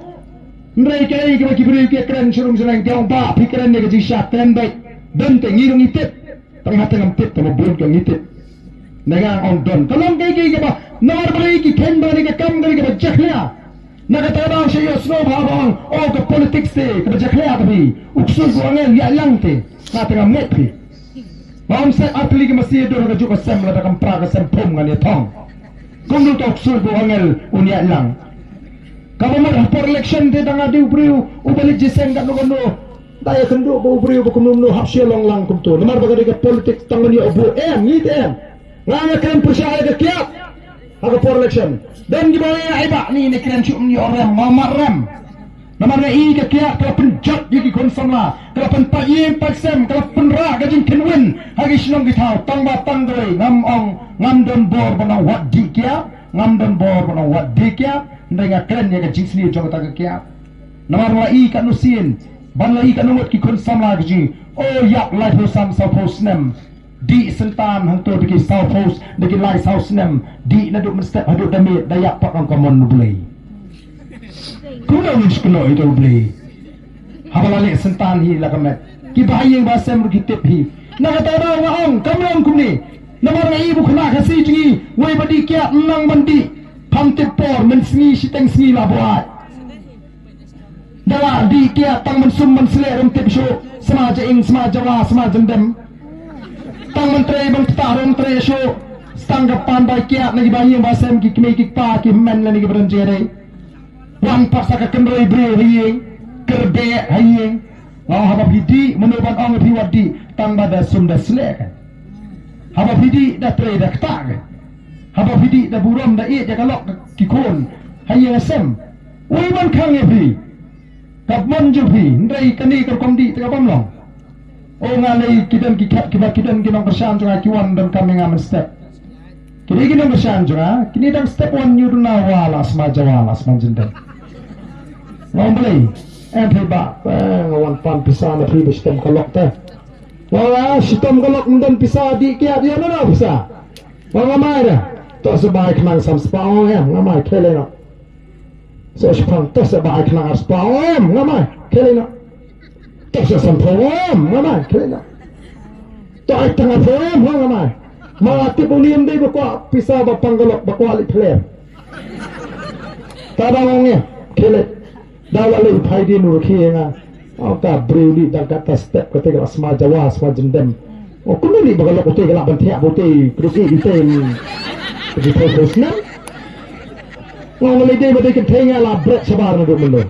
Hynrei kaei kaba ki briew ki ïakren sharum shaneng, ki ong ba phi kren ïa ka jingshisha, kren beit. Don te ngi ruh ngi tip. Tang ha tang ngam tip, tang ma bun ka ngi tip. Nang ong don. Ka long kaei kaei kaba, namar balei ki kheiñ ba kane ka kam kane kaba jakhlia. Na kata ka daw sha ïohsngew bha ba ong, oh, ka politics te kaba jakhlia ka phi. U ksuid u angel ïaid lang te. Nga te ngam ngeit phi. Ba ong sep ar tylli ki masi dur ka juk ka sem, lada kam pra ka sem phum ngan ïa thong. Kumno to u ksuid u angel un ïaid lang. Kaba mut ha por election te dang adi u briew uba leit jingïaseng katno katno. Da ïakynduh ba u briew ba kumno kumno hap shu long lang kumto. Namar ba ka dei ka politics tang ban ïoh vote, em, ngi te em. Nga nga kren pyrshah ïa ka kiad ha ka por election. Don kiba ong, ai bah, ni ne kren shuh, ym ïoh rem, nga mat rem. Namar nga i ka kiad ka la pynjot ïa ki khun samla, ka la pynpait ïing pait sem, ka la pynrah ka jingkynwin ha ki shnong ki thaw. Tang ba tang kawei, ngam ong, ngam don bor ban ong wat dih kiad, ngam don bor ban ong wat dih kiad. Hynrei nga kren ïa ka jingsniew jong kata ka kiad. Namar la i katno sien, ban la i katno ngut ki khun samla ki jing. O ïap laiphew san sawphew snem. Dih syntan hangto da ki sawphew, da ki lai saw snem. Dih naduh mynstep haduh da miet, da ïap pat ong ka mon U Blei. Kumno ngin shu kynnoh ïa U Blei? Haba la leh syntan hi la ka met. Ki ba ha ïing ba sem ruh ki tip hi. Na kata daw nga ong, kam long kumne. Namar nga i ba u khynnah Khasi jong ngi, wei ba dih kiad, nang ban dih. Pham tip por, mynsngi shiteng sngi la buaid. Da la dih kiad tang ban sum ban sleh ruh ym tip shuh, sma ja ing, sma ja wa, sma ja ndem. Tang ban trei ban ktah ruh ym trei shuh. Tang ka pan bai kiad na ki ba ïing ba sem, ki kmie ki kpa, ki hynmen lane ki ba don jingïadei. Wan pat sa ka kynroi briew ha ïing, kyrpad ha ïing. Nga ong haba phi dih, mano ban ong phi wat dih, tang ba da sum da sleh ka. Haba phi dih da trei da ktah ka. Haba phi dih da burom da ïeit ïa ka lok ki khun ha ïing ha sem. Uei ban khang ïa phi? Ka mon jong phi, hynrei kane ka rukom dih te ka bym long. O nga lei ki don ki khet kiba ki don ki nongkyrshan jong nga ki wan donkam ïa nga mynstep. Ki dei ki nongkyrshan jong nga, kine dang step wan ïa u duna wa la sma ja wa la sma ja ndem. Nga ong balei, em phi ba, eh, nga wan pan pisa na phi ba shitom ka lok te. Nga ong, ah, shitom ka lok ym don pisa dih kiad ïa na na pisa. Nga ong nga mai da. To sa bai khnang sam spah, ong em, nga mai khie lei noh. Sa shipang, to sa ba ai khnang ar spah, em, nga mai khie lei noh. To sa sanphew, em, nga mai khie lei noh. To ai tang arphew, em, nga mai. Ma tip u niam dei ba kwah pisa ba pang ka lok ba kwah leit phlem. Ta ba ngong ïa khie lei. Da la lei phai dien u rkhie nga. Ong ka briew dih dang kata step kata ka la sma ja wa sma ja ndem. O kumno dih ba ka lok utai ka la ban thiah ba utai kduk ïa utai. Ka dei phew phew snem. Nga ong lei dei ba dei kynthei nga la bret shabar naduh mynno.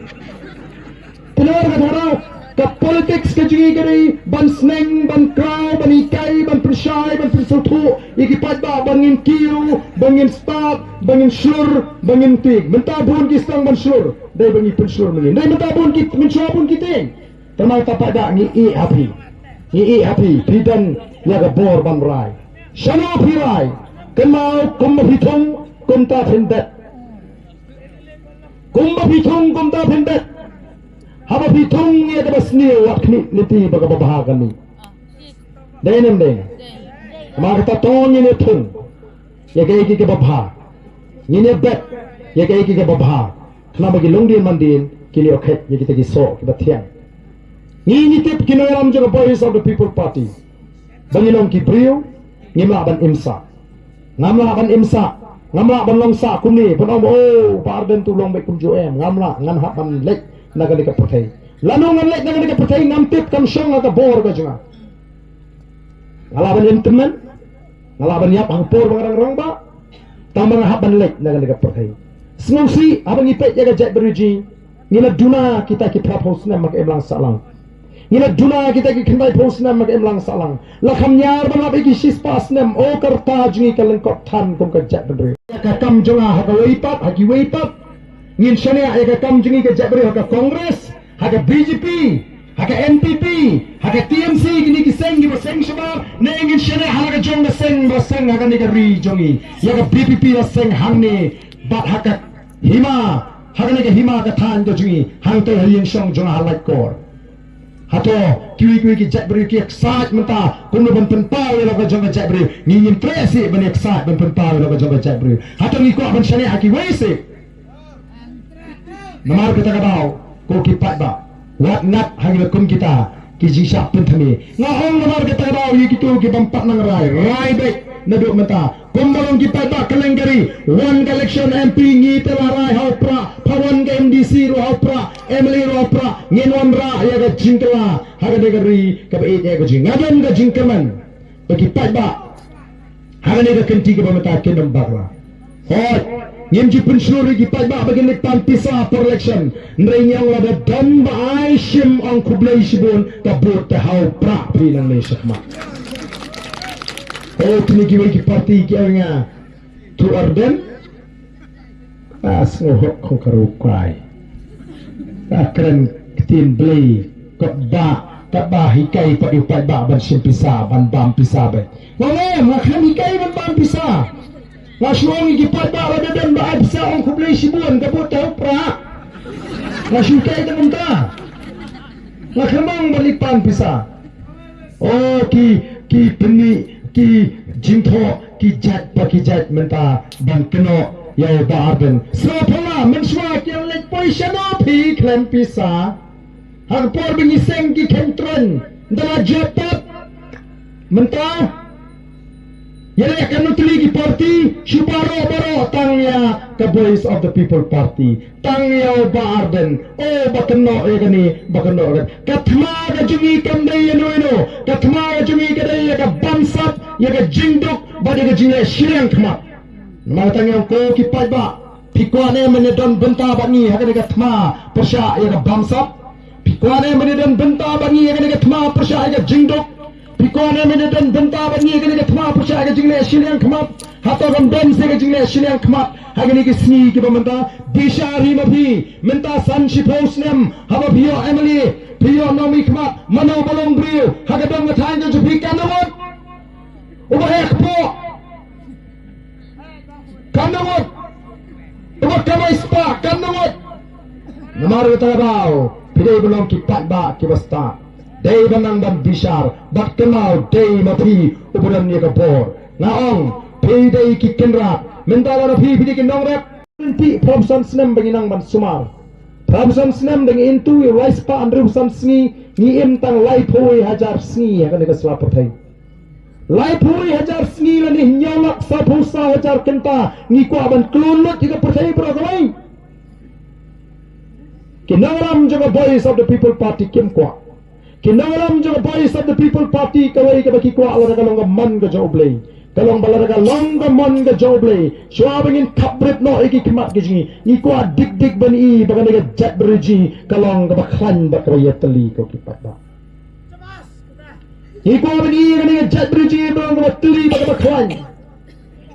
Te namar kata ka daw ka politics ka jong ngi ka dei ban sneng, ban kraw, ban hikai, ban pynshai, ban pynsngewthuh ïa ki paidbah ba ngin kiew, ba ngin stad, ba ngin shlur, ba ngin tieng. Mynta bun ki sdang ban shlur, dei ba ngi pynshlur mynnin. Dei mynta bun ki mynshuwa bun ki tieng. Te namar kata paidbah ngi ïeh ha phi. Ngi ïeh ha phi, phi don ïa ka bor ban rai. Shano phi rai? Kynmaw kumba phi thung kumta phin det. Kumba phi thung kumta phin det. Haba phi thung ïa kaba sniew wat khmih lynti ba kaba bha kan mih. Dei ne ym dei? Namar kata to ngin ïa thung ïa kaei kaei kaba bha. Ngin ïa bet ïa kaei kaei kaba bha. Khnang ba ki longdien mandien kin ïoh khet ïa kita ki soh kiba thiang. Ngi ngi tip ki nongïalam jong ka Voice of the People Party ba ngi long ki briew ngim lah ban im sah. Ngam lah ban im sah, ngam lah ban long sah kumne ban ong ba, oh, Bah Ardent u long beit kumjuh, em. Ngam lah, ngan hap ban leit na kane ka pyrthei. Lano ngan leit na kane ka pyrthei ngam tip, kam shong ha ka bor ka jong nga. Nga lah ban im tymmen, nga lah ban ïap ha ka por ba nga dang rangbah, tang ba nga hap ban leit na kane ka pyrthei. Sngewsih, haba ngi peit ïa ka jaitbynriew jong ngi, ngi la duna kita ki phraphew snem ha ka imlang sahlang. Ngi la duna kita ki khyndaiphew snem ha ka imlang sahlang. La kham ñiar ban lap ïa ki shispah snem, o ka rta jong ngi ka lyngkot than kum ka jaitbynriew. Ïa ka kam jong nga ha kawei pat, ha kiwei pat, ngin shaniah ïa ka kam jong ngi ka jaitbynriew ha ka Congress, ha ka B J P, ha ka N P P, ha ka T M C, kine ki seng kiba seng shabar, ne ngin shaniah ha la ka jong ka seng ba seng ha kane ka ri jong ngi. Ïa ka V P P ba seng hangne, bad ha ka hima, ha kane ka hima ka thaiñ ka jong ngi, hangtei ha ïing shong jong nga ha Laitkor. Hato kiwei kiwei ki jaitbynriew ki excite mynta kumno ban pynpaw ïa la ka jong ka jaitbynriew? Ngi ngim treh sih ban excite ban pynpaw ïa la ka jong ka jaitbynriew. Hato ngi kwah ban shaniah ha kiwei sih? Namar kata ka daw, ko ki paidbah, wat ngat ha ki la kum kita ki jingshah pynthame. Nga ong namar kata ka daw ïa kito ki bym pat nang rai, rai beit naduh mynta. Kumba long ki paidbah kylleng ka ri, wan ka election M P ngi te la rai ha u prah, pha wan ka M D C ruh ha u prah, M L A ruh ha u prah, ngin wanrah ïa ka jingkylla ha kane ka ri kaba ïeit ïa ka jing. Nga don ka jingkyrmen ba ki paidbah ha kane ka kynti kaba mynta kin ym bakla. Hooid, ngim ju pynshlur ïa ki paidbah ba kin leit pan pisa por election. Hynrei ngi ong lada don ba ai shim ong khublei shibun, ka vote te ha u prah phi nangne shakhmat. O, kine kiwei ki party ki ong ïa, to Ardent. A sngew hok khong ka rukai. A kren ktien Blei, katba, katba hikai pat ïa u paidbah ban shim pisa, ban bam pisa beit. Nga ong em, nga khlem hikai ban bam pisa. Nga shu ong ïa ki paidbah lada don ba ai pisa ong khublei shibun, ka vote te ha u prah. Nga shu hikai te mynta. Nga khlem ong ban leit pan pisa. O ki, ki pynmih, ki jingthoh, ki jait pa ki jait mynta ban kynnoh ïa u Bah Ardent. Sngewphylla, mynshuwa ki ïaleit poi shano phi khlem pisa. Ha ka por ba ngi seng ki kheiñ tren, da la jop pat. Mynta ïaleh katno tylli ki party, shu baroh baroh tang ïa ka Voice of the People Party. Tang ïa u Bah Ardent, o ba kynnoh ïa kane, ba kynnoh ïa kane. Ka thma ka jong ngi kam dei ïa no ïa no. Ka thma ka jong ngi ka dei ïa ka bamsap, ïa ka jingduk, bad ïa ka jingleh shiliang khmat. Namar kata ngi ong ko ki paidbah, phi kwah ne em ban ïadon bynta bad ngi ha kane ka thma pyrshah ïa ka bamsap? Phi kwah ne em ban ïadon bynta bad ngi ha kane ka thma pyrshah ïa ka jingduk? Phi kwah ne em ban ïadon bynta bad ngi ha kane ka thma pyrshah ïa ka jingleh shiliang khmat? Hato kam don seh ka jingleh shiliang khmat ha kine ki sngi kiba mynta? Bishar hi ma phi, mynta san shiphew snem haba phi ïoh M L A, phi ïoh nominee khmat, mano ba long briew ha ka dong ka thaiñ ka jong phi? Katno ngut? Uba heh kpoh, katno ngut? Uba kamai spah, katno ngut? Namar kata ka daw phi dei ban long ki paidbah kiba stad. Dei ban nang ban bishar bad kynmaw dei ma phi uba don ïa ka bor. Nga ong phi dei ki kynrad. Mynta lada phi, phi dei ki nongrep. Lynti phra phew san snem ba ngi nang ban sumar. Phra phew san snem da ngi into ïa u lai spah hynriew phew san sngi, ngi im tang laiphew wei hajar sngi ha kane ka sla pyrthei. Laiphew wei hajar sngi lane hynñiew lak sawphew saw hajar kynta ngi kwah ban klun lut ïa ka pyrthei baroh kawei. Ki nongïalam jong ka Voice of the People Party kim kwah. Ki nongïalam jong ka Voice of the People Party kawei kaba ki kwah lada ka long ka mon ka jong U Blei. Ka long ba lada ka long ka mon ka jong U Blei, shuwa ba ngin khapbrip noh ïa ki khmat ki jong ngi, ngi kwah dik dik ban i ba kane ka jaitbynriew jong ngi ka long kaba khlaiñ bad kaba ïatylli ko ki paidbah. Ngi kwah ban i kane ka jaitbynriew jong ngi ba long kaba tylli bad kaba khlaiñ.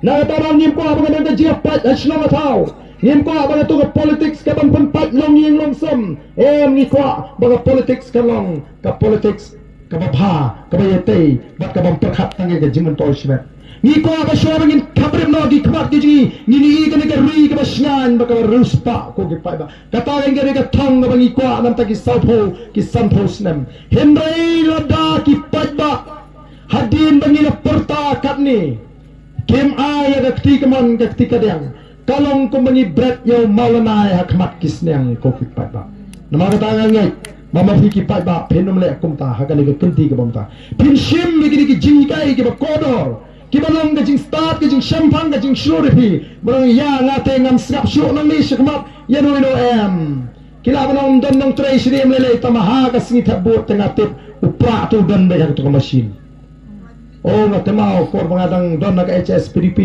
Na kata daw ngim kwah ba ka don ka jingïapait ha shnong ha thaw. Ngim kwah ba kato ka politics ka ban pynpait long ïing long sem. Em, ngi kwah ba ka politics ka long ka politics kaba bha, kaba ïatei bad ka bym pyrkhat tang ïa ka jingmyntoi shimet. Ngi kwah ba shuwa ba ngin khapbrip noh ki khmat ki jong ngi, ngin i kane ka ri kaba shngaiñ bad kaba riewspah ko ki paidbah. Kata ka dei ka thong kaba ngi kwah na bynta ki sawphew ki sanphew snem. Hynrei lada ki paidbah, hadien ba ngi la pyrta katne, kim ai ïa ka kti kamon ka kti kadiang, ka long kumba ngi bret ïa u mawlynnai ha khmat ki sniang ko ki paidbah. Namar kata nga ngeit Ba ma phi ki paidbah phin ym leh kumta ha kane ka kynti kaba mynta. Phin shim ïa kine ki jinghikai kiba kordor, kiba long ka jingstad, ka jingshemphang, ka jingshlur ïa phi. Ba long ïa nga te ngam sngap shuh nangne shakhmat ïa no ïa no em. Ki lah ban ong don nongtrei shane em lei lei, tangba ha ka sngi thep vote te nga tip u Prah te u don beit ha kato ka machine. O nga te ma u kor ba nga dang don na ka H S P D P.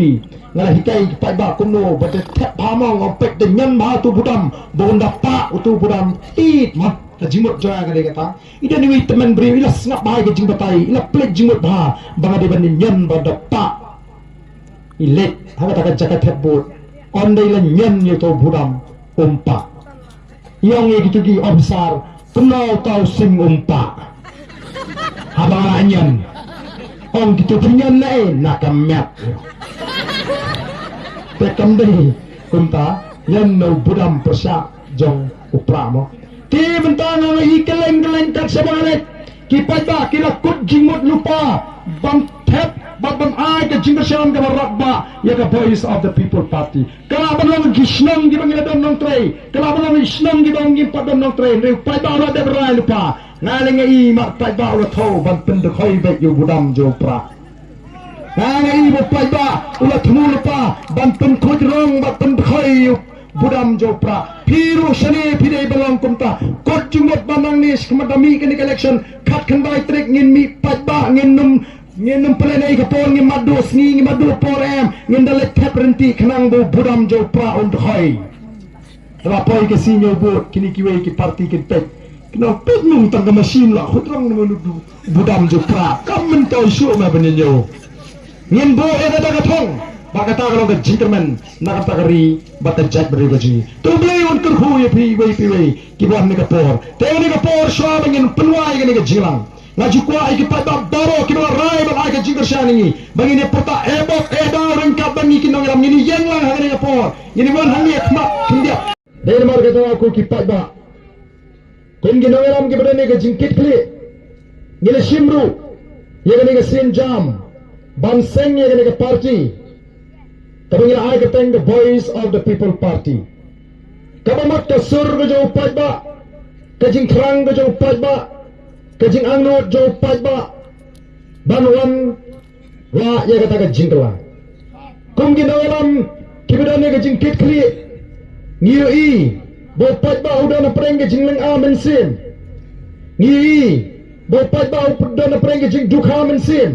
Nga la hikai ki paidbah kumno ba te thep bha mo, nga peit te ñion bha uto u budam, ba un da pah uto u budam. It ma ka jingmut jong nga ka dei kata. I don iwei i tymmen briew i la sngap bha ïa ka jingbatai, i la pynleit jingmut bha ba nga dei ban ñion ba da pah. I leit ha kata ka jaka thep vote. Ynda i la ñion ïa uto u budam, um pah. I ong ïa kito ki officer, kumno uta u sim um pah. Haba nga ñion. Ong kito phi ñion na ei, na ka met. Te kam dei kumta, ñion na u budam pyrshah jong u Prah mo. Te mynta nga ong ïa i kylleng kylleng kat shaba nga leit, ki paidbah ki la kut jingmut lypa ban thep bad ban ai ka jingkyrshan kaba radbah ïa ka Voice of the People Party. Ka lah ban long ki shnong kiba ngi la don nongtrei, ka lah ban long ki shnong kiba ngim pat don nongtrei, hynrei u paidbah u la dep rai lypa. Nga leh nga i mar paidbah u la thew ban pyndkhoi beit ïa u budam jong u Prah. Nga leh nga i ba u paidbah u la thmu lypa ban pynkhuid rong bad pyndkhoi ïa u budam jong u Prah. Phi ruh shane phi dei ban long kumta. Kut jingmut ba nangne shakhmat ba mih kane ka election khatkhyndai tarik ngin mih paidbah, ngin ym Ngin ym pynlehnohei ka por, ngim mad duh sngi, ngim mad duh por em. Ngin da leit thep ryntih khnang ba u budam jong u Prah un dkhoi. Te la poi ka sngi ñiew vote, kine kiwei ki party kin peit. Kin ong peit nung tang ka machine la khut rong na manu du budam jong u Prah. Kam myntoi shuh ma ban ñiew. Ngin buh ïa kata ka thong. Ba kata ka long ka jingkyrmen na kata ka ri bad ka jaitbynriew ka jong ngi. To U Blei un kyrkhu ïa phi iwei pa iwei kiba wan ha kane ka por. Te ha kane ka por shuwa ba ngin pynwai ïa kane ka jingïalang, nga ju kwah ïa ki paidbah baroh kiba la rai ban ai ka jingkyrshan ïa ngi ba ngin ïa pyrta eh bok eh daw ryngkat bad ngi ki nongïalam, ngin ïeng lang ha kane ka por, ngin ïa wan hangne ha khmat khyndiat. Dei namar kata ko ki paidbah, kum ki nongïalam kiba don ïa ka jingkitkhlieh, ngi la shim ruh ïa kane ka sienjam ban seng ïa kane ka party kaba ngi la ai kyrteng ka Voice of the People Party. Kaba mad ka sur ka jong u paidbah, ka jingthrang ka jong u paidbah, ka jingangnud jong u paidbah ban wan lah ïa kata ka jingkylla. Kum ki nongïalam kiba don ïa ka jingkitkhlieh, ngi ïohi ba u paidbah u don hapdeng ka jinglynga mynsiem. Ngi ïohi ba u paidbah u don hapdeng ka jingdukha mynsiem.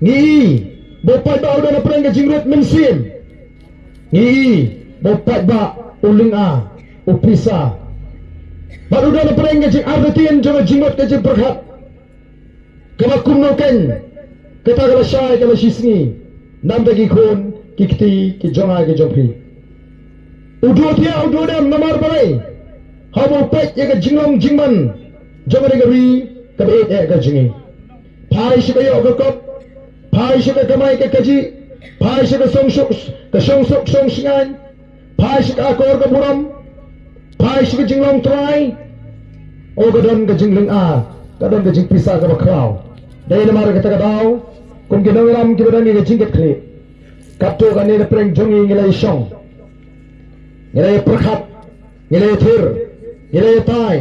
Ngi ïohi ba u paidbah u don hapdeng ka jingrit mynsiem. Ngi ïohi ba u paidbah u lynga, u pisa. Bad u don hapdeng ka jingartatien jong ka jingmut ka jingpyrkhat. Kaba kumno kein, kata ka la shai ka la shisngi na bynta ki khun ki kti ki jong nga ki jong phi. U duh thiah u duh dem namar balei? Haba u peit ïa ka jinglong jingman jong ka ri kaba ïeit eh ka jong ngi. Phai sha ka ïoh ka kop, phai sha ka kamai ka kajih, phai sha ka shongsuk, ka shongsuk shongshngaiñ, phai sha ka akor ka burom, phai sha ka jinglong trai. O ka don ka jinglynga, ka don ka jingpisa kaba khraw. Dei namar kata ka daw, kum ki nongïalam kiba don ïa ka jingkitkhlieh, katto katne na pdeng jong ngi ngi la ïashong, ngi la ïapyrkhat, ngi la ïathir, ngi la ïatai,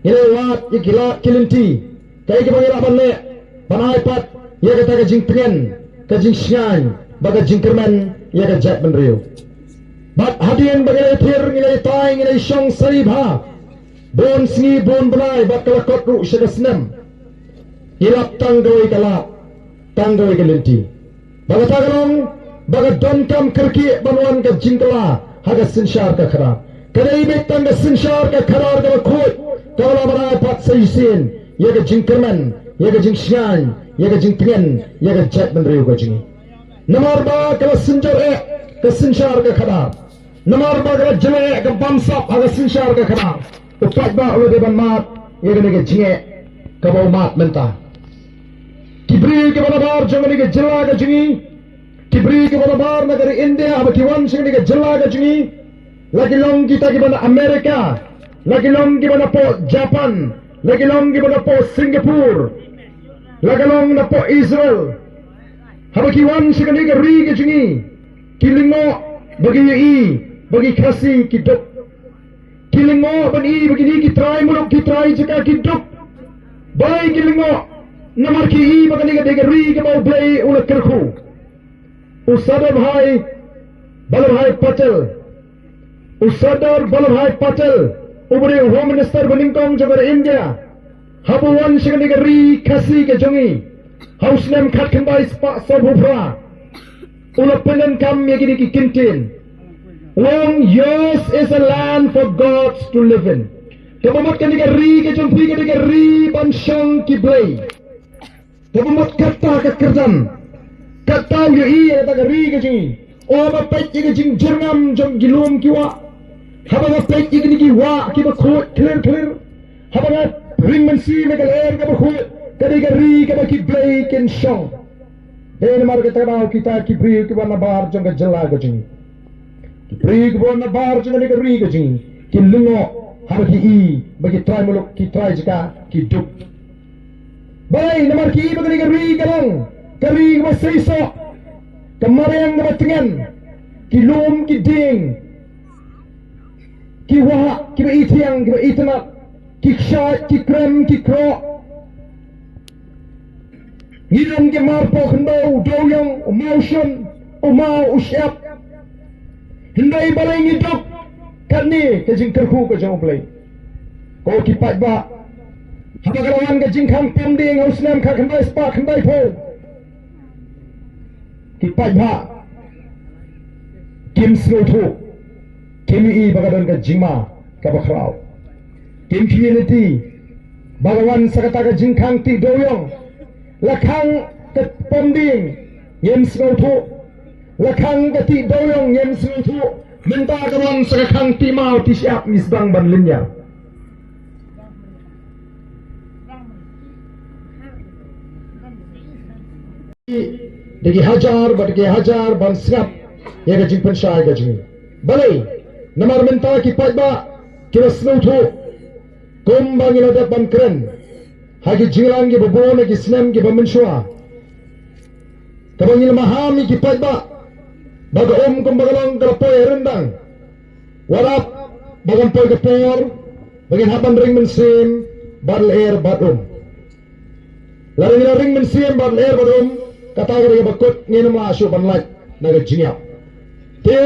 ngi la ïawad ïa ki lad ki lynti, kaei kaba ngi lah ban leh ban ai pat ïa kata ka jingtngen, ka jingshngaiñ bad ka jingkyrmen ïa ka jaitbynriew. Bad hadien ba ngi la ïathir, ngi la ïatai, ngi la ïashong shisha bha, bun sngi bun bnai bad ka la kot ruh sha ka snem, ngi lap tang kawei ka lad, tang kawei ka lynti. Ba kata ka long ba ka donkam kyrkieh ban wan ka jingkylla ha ka synshar ka khadar. Ka dei beit tang ka synshar ka khadar kaba khuid kaba lah ban ai pat sa shisien ïa ka jingkyrmen, ïa ka jingshngaiñ, ïa ka jingtngen, ïa ka jaitbynriew ka jong ngi. Namar ba ka la synjor eh ka synshar ka khadar. Namar ba ka la jyllei eh ka bamsap ha ka synshar ka khadar. U paidbah u la dei ban mad ïa kane ka jingeh kaba u mad mynta. Ki briew kiba nabar jong kane ka jylla ka jong ngi, ki briew kiba nabar na ka ri India haba ki wan sha kane ka jylla ka jong ngi, la ki long kita kiba na America, la ki long kiba na poh Japan, la ki long kiba na poh Singapore, la ki long na poh Israel. Haba ki wan sha kane ka ri ka jong ngi, ki lyngngoh ba ki ïohi ba ki Khasi ki duk. Ki lyngngoh ban ïohi ba kine ki trai muluk, ki trai jaka ki duk. Balei ki lyngngoh? Namar ki ïohi ba kane ka dei ka ri kaba U Blei u la kyrkhu. U Sardar Bhai Vallabhbhai Patel, u Sardar Vallabhbhai Patel, uba dei u Home Minister banyngkong jong ka India, haba u wan sha kane ka ri Khasi ka jong ngi ha u snem khatkhyndai spah sawphew phra, u la pyndonkam ïa kine ki kyntien. U ong, "Yours is a land for gods to live in." Kaba mut kane ka ri ka jong phi ka dei ka ri ban shong ki blei. Kaba mut kata ka kyrdan, kata u ïohi ïa kata ka ri ka jong ngi. O, haba peit ïa ka jingjyrngam jong ki lum ki wah, haba nga peit ïa kine ki wah kiba khuid khlir khlir, haba nga ring mynsiem ïa ka lyer kaba khuid, ka dei ka ri kaba ki blei kin shong. Dei namar kata ka daw kita ki briew kiba nabar jong ka jylla ka jong ngi, ki briew kiba nabar jong kane ka ri ka jong ngi, ki lyngngoh haba ki ïohi ba ki trai muluk, ki trai jaka ki duk. Balei? Namar ki ïohi ba kane ka ri ka long ka ri kaba seisoh, ka mariang kaba tngen, ki lum ki dieng, ki wah kiba ithiang kiba itynnad, ki kshaid ki krem ki kroh. Ngi long ki marpoh khyndew, u dewiong, u mawshun, u maw, u shyiap. Hynrei balei ngi duk? Katne ka jingkyrkhu ka jong U Blei. Ko ki paidbah, haba ka la wan ka jingkhang pom dieng ha u snem khatkhyndai spah khyndaiphew, ki paidbah kim sngewthuh, kim ïohi ba ka don ka jingma kaba khraw. Kim kylli lynti ba ka wan sa kata ka jingkhang tih dewiong, la khang ka pom dieng ngim sngewthuh, la khang ka tih dewiong ngim sngewthuh. Mynta ka wan sa ka khang tih maw tih shyiap, ngi sdang ban lynñiar. Da ki hajar bad ki hajar ban sngap ïa ka jingpynshai ka jong ngi. Balei? Namar mynta ki paidbah ki la sngewthuh, kumba ngi la dep ban kren ha ki jingïalang kiba bun ha ki snem kiba mynshuwa, kaba ngi la maham ïa ki paidbah ba ka um kumba ka long ka la poi ha ryndang. Wat ap ba kan poi ka por ba ngin hap ban ring mynsiem bad lyer bad um. Lada ngi la ring mynsiem bad lyer bad um, kata ka dei kaba kut, ngin ym lah shuh ban lait na ka jingïap. Te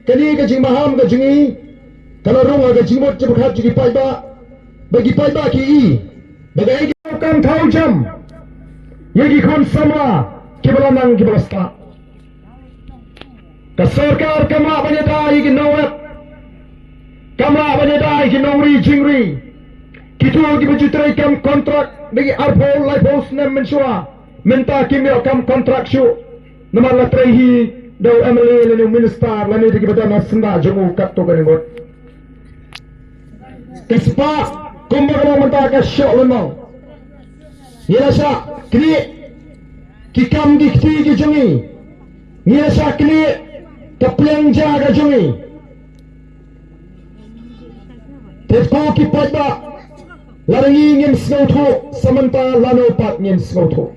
kane ka jingmaham ka jong ngi ka la rung ha ka jingmut jingpyrkhat jong ki paidbah, ba ki paidbah ki ïohi ba kaei ka kam thaw jam ïa ki khun samla kiba la nang kiba la stad. Ka sorkar kam lah ban ïada ïa ki nongrep, kam lah ban ïada ïa ki nongri jingri. Kito kiba ju trei kam kontrak da ki arphew laiphew snem mynshuwa, mynta kim ïoh kam kontrak shuh. Namar la trei hi da u M L A lane u minister lane da kiba don ha syndah jong u katto katne ngut. Ka spah kumba ka long mynta ka shoh lyngngoh. Ngi la shah knieh ki kam ki kti ki jong ngi. Ngi la shah knieh ka pliang ja ka jong ngi. Te ko ki paidbah, lada ngi ngim sngewthuh, sa mynta lano pat ngin sngewthuh.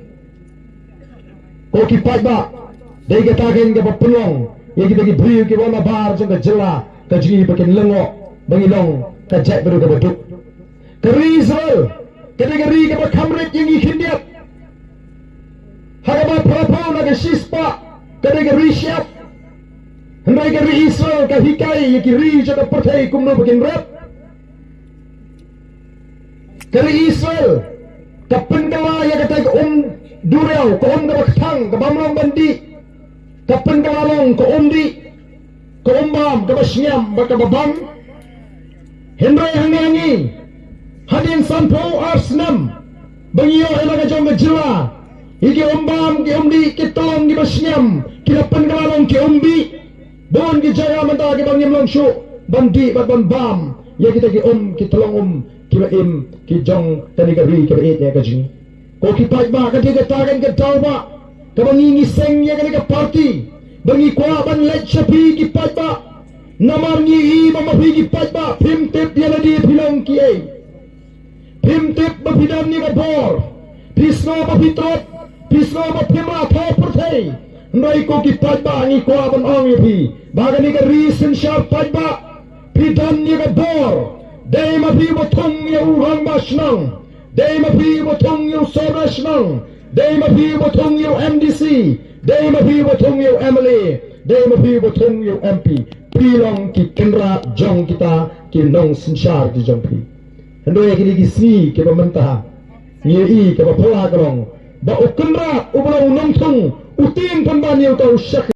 Ko ki paidbah, dei kata kein kaba pynlong ïa kita ki briew kiba nabar jong ka jylla ka jong ngi ba kin lyngngoh ba ngi long ka jaitbynriew kaba duk. Ka ri Israel ka dei ka ri kaba kham rit ïa ngi khyndiat. Ha kaba phraphew na ka shispah ka dei ka ri shyiap. Hynrei ka ri Israel ka hikai ïa ki ri jong ka pyrthei kumno ba kin rep. Ka ri Israel ka pynkylla ïa kata ka um duriaw, ka um kaba kthang, kaba ym long ban dih. Ka pynkylla long ka um dih, ka um bam, kaba shngiam bad kaba bam. Hynrei hangne ngi, hadien sanphew ar snem ba ngi ïoh ïa la ka jong ka jylla, ïa ki um bam, ki um dih, ki tong kiba shngiam, ki la pynkylla long ki um bih. Bun ki jaka mynta kiba ngim long shuh ban dih bad ban bam ïa kita ki um, ki tyllong um kiba im ki jong kane ka ri kaba ïeit ïa ka jong ngi. Ko ki paidbah, ka dei kata kein ka daw ba kaba ngi ngi seng ïa kane ka party ba ngi kwah ban leit sha phi ki paidbah. Namar ngi i ba ma phi ki paidbah phim tip ïa lade phi long kiei. Phim tip ba phi don ïa ka bor, phi sngew ba phi trot, phi sngew ba phim lah thaw pyrthei. Hynrei ko ki paidbah, ngi kwah ban ong ïa phi ba kane ka ri synshar paidbah Phi don ïa ka bor. Dei ma phi ba thung ïa u rangbah shnong. Dei ma phi ba thung ïa u sordar shnong. Dei ma phi ba thung ïa u M D C. Dei ma phi ba thung ïa u M L A. Dei ma phi ba thung ïa u M P. Phi long ki kynrad jong kita ki nongsynshar ki jong phi. Hynrei kine ki sngi kiba mynta, ngi ïohi kaba phylla ka long ba u kynrad uba long u nongthung u tieng pynban ïa uta u shakri.